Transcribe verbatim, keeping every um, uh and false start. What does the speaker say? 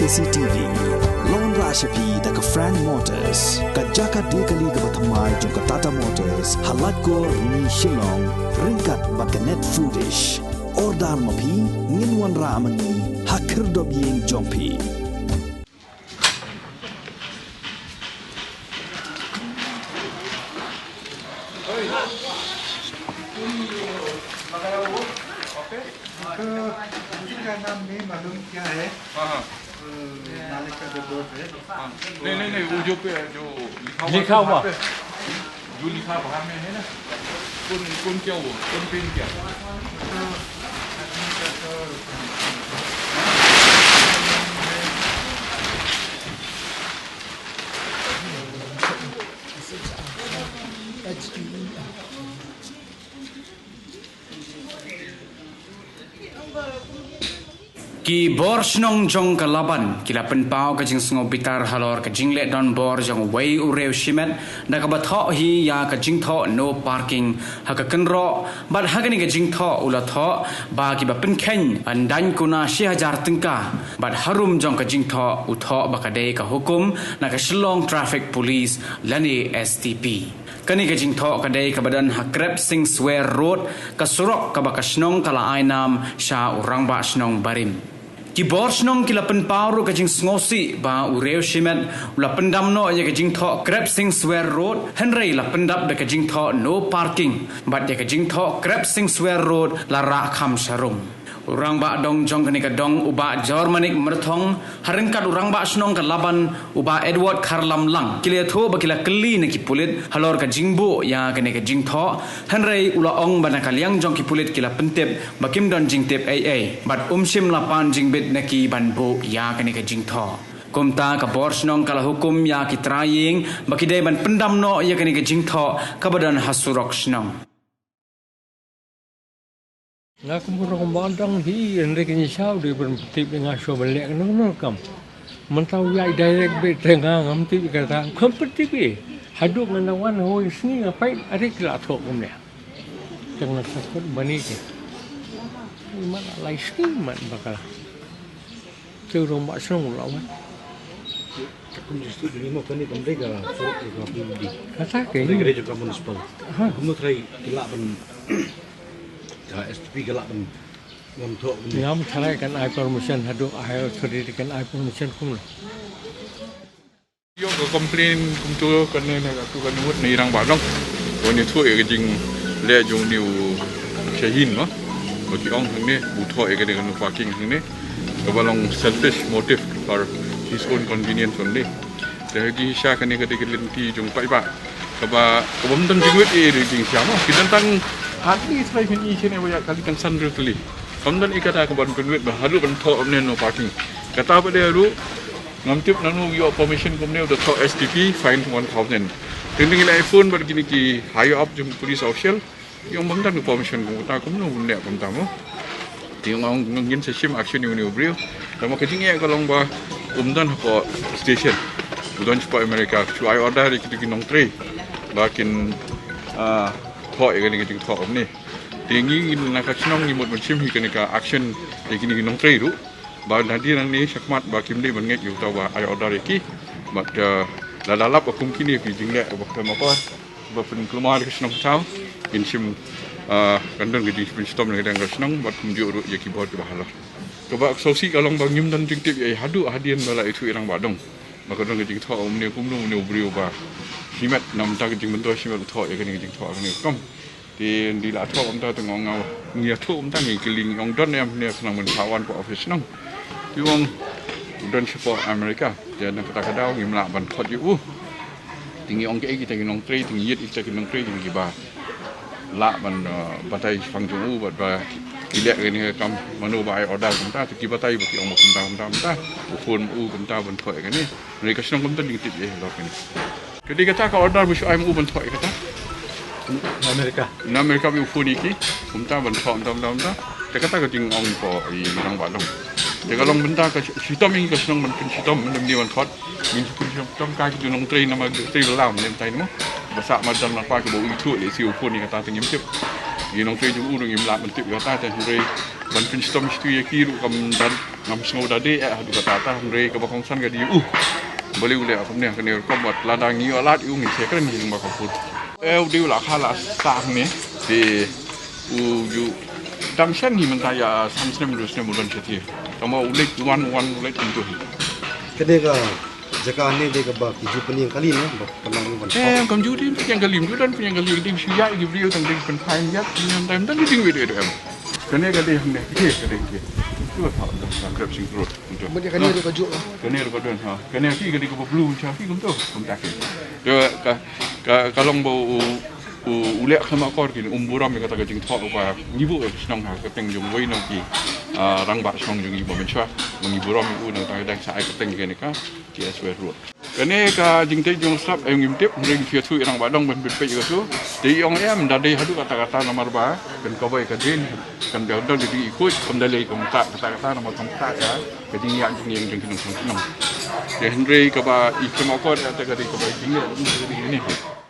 C T V. Long ra sha phi da ka Frank Motors, ka jaka die kali kaba thymmai jong ka Tata Motors, ha Laitkor, Rni, Shillong, ryngkat bad ka Net Foodish. Order ma phi, ngin wanrah ma ngi ha khyrdop ïing jong phi. तो मुझे का नाम नहीं मालूम क्या है। हाँ, हाँ। अ, नाले का जो बोर्ड है। हाँ। नहीं, नहीं, नहीं, वो जो पे, जो लिखा हुआ लिखा था हुआ। वहाँ पे, जो लिखा बाहर में है ना, कौन, कौन क्या वो, कौन पेन क्या? Ki bor shnong jong ka Laban ki la pynpaw ka jingsngewbitar halor ka jingleh donbor jong uwei u riew shimet da kaba thoh hi ïa ka jingthoh no parking ha ka kynroh, bad ha kane ka jingthoh u la thoh ba kiba pynkheiñ yn daiñ kuna shi hajar tyngka, bad harum jong ka jingthoh u thoh ba ka dei ka hukum na ka Shillong Traffic Police lane S T P. Kane ka jingthoh ka dei kaba don ha Krep Sing Swer Road, ka surok kaba ka shnong ka la ai nam sha u rangbah shnong barim. Ki bor shnong ki la pynpaw ruh ka jingsngewsih ba u riew shimet u la pyndam noh ïa ka jingthoh Krep Sing Swer Road, hynrei la pyndap da ka jingthoh no parking, bad ïa ka jingthoh Krep Sing Swer Road la rah kham sharum. U rangbah dong jong kane ka dong, u Bah Jormanik Myrthong, ha ryngkat u rangbah shnong ka Laban, u Bah Edward Kharlamlang, ki la ïathuh ba ki la kylli na ki pulit halor ka jingbuh ïa kane ka jingthoh, hynrei u la ong ba na ka liang jong ki pulit ki la pyntip ba kim don jingtip ei ei, bad um shym la pan jingbit na ki ban buh ïa kane ka jingthoh. Kumta ka bor shnong ka la hukum ïa ki trai ïing ba ki dei ban pyndam noh ïa kane ka jingthoh kaba don ha surok shnong. Nga kum ruh kum ba dang hi, hynrei kine shaw dei ban pyntip ïa nga shuwa ban leh kano kano kam. Mynta u ïaid direct beit te nga ngam tip ïa kata, ngam pyntip ïa. Haduh nga na wan hoi sngi nga peit, are ki la thoh kumne. Tang na sakut bani ke. Imat lai sngi mat bakala. Te u rangbah shnong u la wan. Ka kum jistu duni mo kane kam dei ka surok ka P W D. Kata ke. Dei ka dei ka municipal. Ha. Kumno trai ki lah ban ka S T P ka lah ban ngam thoh kumne. Ngam trai kan ai permission haduh higher authority kan ai permission kumno. Ïoh ka complain kumto kane na katu ka nuwut na i rangbah dong. Wan ïathuh ïa ka jingleh jong une u Shaheen ma. Ba ki ong hangne u thoh ïa kane ka no parking hangne. Kaba long selfish motive for his own convenience only. Te ha ki sha kane ka dei ka lynti jong paidbah. Kaba, kaba ym don jingwit ïa ka jingshisha ma. Ki don tang hardly three phin i shane ba ïa kali tang san riew tylli. Kam don i kata ka ban pynwit ba haduh ban thoh kumne no parking. Kata ba dei haduh ngam tip nangno u ïoh permission kumne u da thoh S T P fine one thousand. Te ngi la phone bad kine ki higher up jong police official. Ïa ong bym don ka permission kumta kumno bym leh kumta mo. Te ong ngin sa shim action ïa une u briew. Tangba ka jingeh ka long ba um don hapoh station. U don shapoh America. Shu ai order ïa kito ki nongtrei ba kin, ah, thoh ïa kane ka jingthoh kumne. Te ngi, ngi na ka shnong ngi mut ban shim hi kane ka action ïa kine ki nongtrei ruh. Ba nadien nangne shakhmat ba kim dei ban ngeit ïa uta uba ai order ïa ki. Bad, eh, lada lap ba kum kine ki jingleh ba khlem akor ba pynkulmar ka shnong ka thaw, ngin shim, eh, kan don ka jingpynshitom na ka dang ka shnong bad kumjuh ruh ïa ki bor kiba halor. Kaba sngewsih ka long ba ngim don jingtip ïa haduh hadien ba la ïathuh ïa rangbah dong. Ba ka don ka jingthoh kumne kumno kumne u briew ba shimet na bynta ka jingmyntoi shimet u thoh ïa kane ka jingthoh kane ka kam. Te ngi la thoh kumta te nga ong nga ngi la thoh kumta ngi kylli ngi ong don em ne khnang ban sa wan hapoh office shnong. Te u ong u don shapoh America. Te na kata ka daw ngim lah ban khot ïa u. Te ngi ong kaei kita ki nongtrei te ngi ïit kita ki nongtrei kita kiba lah ban, eh, batai shaphang jong u bad ba ki leh kane ka kam mano ba ai order kumta te ki batai ba ki ong ba kumta kumta kumta. U phone ma u kumta ban thoh ïa kane. Hynrei ka shnong kam don jingtip ïa halor kane. Ka dei kata ka order ba shu ai ma u ban thoh ïa kata. Na America. Na America ba u phone ïa ki. Kumta ban thoh kumta kumta kumta. Te kata ka jingong ko i rangbah dong. Te ka long bynta ka shi-, shitom ïa ngi ka shnong ban pynshitom, ban ym dei ban khot. Ngin pynshitom ka ki nongtrei namar ki trei lam ne mynta mo. Ba sah madan ma pa ki ba u ithuh lehse u phone ïa kata te ngim tip. Ïa nongtrei jong u ruh ngim lah ban tip ïa kata te, hynrei ban pynshitom shisha ïa ki ruh kam da, ngam sngew da dei eh haduh katta katta, hynrei kaba kongsan ka dei u. Balei u leh kumne, kane rukom, wat lada ngi ïoh lad ïa u ngin sa kren hi lyngba ka pud. Eh, u dei u la kha la sah hangne. Te u ju dang shen hi mynta ïa san snem hynriew snem u don shatei. Tangba u leit wan wan u leit kumto hi. Kane ka jaka ne dei kaba ki ju pynïeng kali ne, ba pynlong ban. Eh, kam ju dei pynïeng kali, ju don pynïeng kali, dei shu ïaid ki briew tang dei pynphai ïaid ki ngan time tang dei ding wei dei em. Kane ka dei hangne, kane ka dei ki. Kumto ha, ha Khrep Sing Road, kumto. Mut ïa kane ruh ka juh, ha. Kane ruh ka don, ha. Kane ki ka dei kaba blue, sha ki kumto, kumta ki. Te ka, ka, ka long ba u, u, u leh khlem akor kine, um burom ïa kata ka jingthoh ba ngi buh ïa ka shnong ha ka kyrteng jong uwei na ki, ah, rangbah shnong jong ngi ba mynshuwa. Ba ngi burom ïa u na kata ka dang sa ai kyrteng ïa kane ka T S West Road. Kane ka jingtei jong sap em ngim tip, hynrei ngi ïathuh ïa rangbah dong ban pynpeit ïa kato. Te i ong em, da dei haduh katta katta namar ba kan cover ïa ka drain, kan da dang dei i khuid, kam da lei kumta katta katta namar kumta ka, ka jingïaid jingïeng jong ki nongshong shnong. Te hynrei kaba i khlem akor ïa kata ka dei kaba i jingïaid jingïeng ïa kane.